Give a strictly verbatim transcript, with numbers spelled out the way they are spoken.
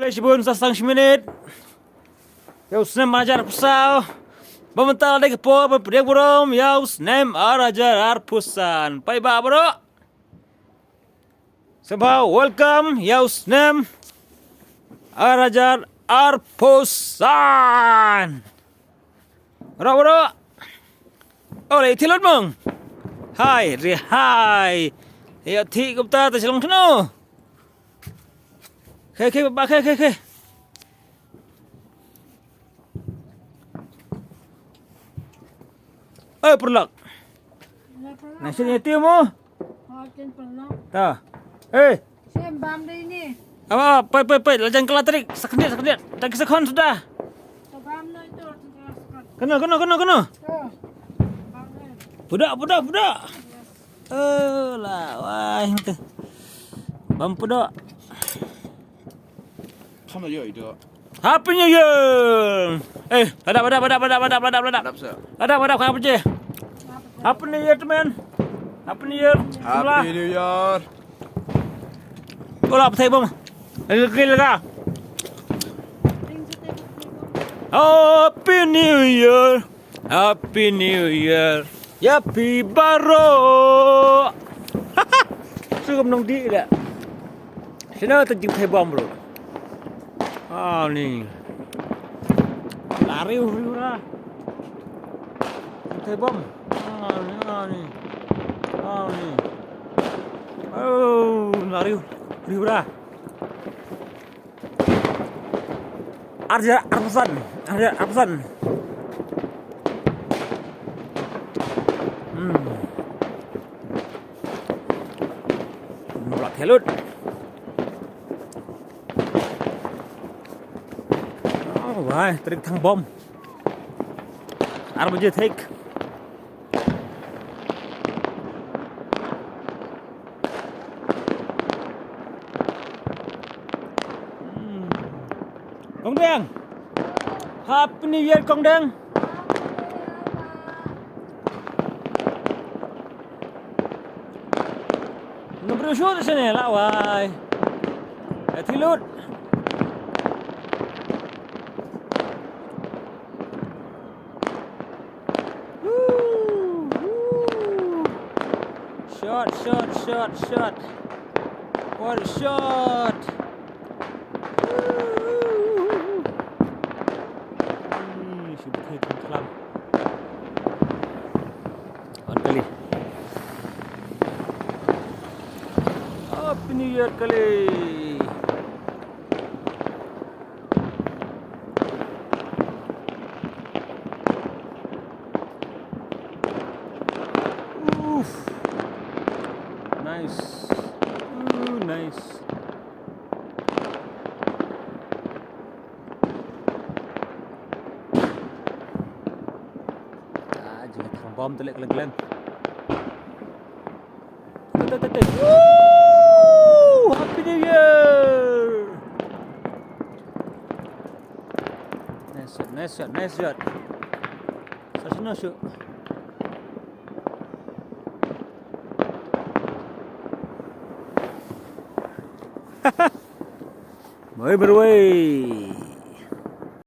Shibun sa san shi minit. Ïa u snem ar hajar arphew saw. Ba mynta la dei ka por ban pdiang burom ïa u snem ar hajar arphew san. Paidbah baroh, sngewbha welcome ïa u snem ar hajar arphew san. Baroh baroh. Oh, la ïathie lut mong. Hai, re hai. Ïathie kumta, ta shlong tno. Khie khie ba khie khie khie. Eh, paralok. Na shin ïathie mo. Ta. Eh. Shem bam dei ni. Apa, peit peit peit, la jan kylla tarik. Sa khyndiat, sa khyndiat. Tang ki second suda. Sa bam na itu, sa khyndiat. Kano, kano, kano, kano? Oh. Bam dei. Pudak, pudak, pudak. Eh, la wai tu. Bam pudak. Sama yo itu. Happy New Year. Eh, ladap, ladap, ladap, ladap, ladap, ladap, ladap. Ladap, ladap, ladap, kau apa je? Happy New Year, teman. Happy New Year. Happy New Year. Bola apa saya bom? Lagi lagi lah. Happy New Year. Happy New Year. Ïa phi baroh. Sngewbha nong di la. Sino ta jingthei bom bro. Ah ni. Lari uri ura. Thei bom. Ah ni, ah ni. Ah ni. Oh, lari uri ura. Arja arphew san. Arja arphew san. Hmm. Nolak helut. Oh, wah, tarik thang bom. Ar baje thik. Hmm. Kong Deng. Happy New Year, Kong Deng. Nang briew shuh te sene la wai. Eh, thilut. Woo, woo. Shot, shot, shot, shot. What a shot. Woo, woo, woo, woo. Ih, shu bthei kham khlam. Wan kali. Happy New Year kali. Oof. Nice. Ooh, nice. Ah, jingthang bom te leh kylleng kylleng. Te, te, te, te. Woo! Happy New Year! Nice shot, nice shot, nice shot. Sa shano shu. Bye, bye, bye.